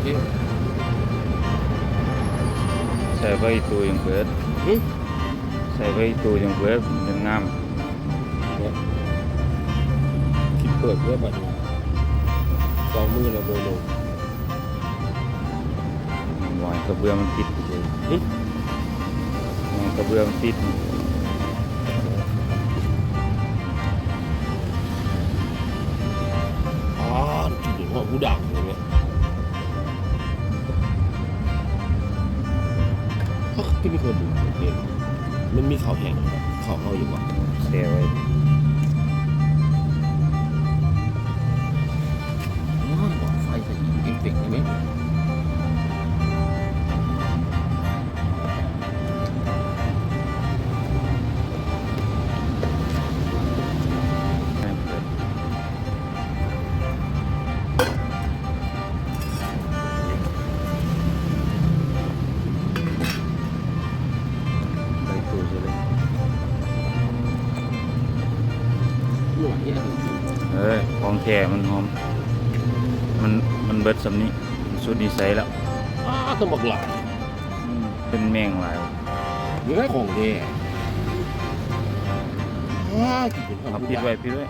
ໃສ່ໃບອີ່ຕູຍັງເບີດ ຫຶ? ໃສ່ໃບອີ່ຕູຍັງເບີດ ມັນຍັງງາມ. ເນາະ ຄິດເປີດເດີບັດນີ້ ສອງມື້ແລ້ວບໍ່ລົງ. ບໍ່ໃຫ້ກະເບື້ອງມັນຕິດເດ ຫຶ? ບໍ່ໃຫ້ກະເບື້ອງມັນຕິດ. ອາ ກິນຮອດຫູດັງເລີຍແມ່. ເຮົາຄືມີຄົນດູເດ ມັນມີເຂົ້າແຫ້ງ ເຂົ້າເຮົາຢູ່ບໍ່? ແຊ່ໄວ້ ໂອ້ຍ ບໍ່ໄຟໃສ່ອີເອັຟເຟັກໄດ້ໄໝ? ເອີ ຂອງແທ້ມັນຫອມ ມັນ ມັນເບິດສ່ຳນີ້ ສຸດນິໄສແລ້ວ. ອ້າ ຕ້ອງບັກຫຼາຍ ອືມ ເປັນແມງຫຼາຍ ເນື້ອຂອງແທ້. ອ້າ ກິນເປັນຄຳ ເອົາ ປິດໄວ້ ປິດໄວ້.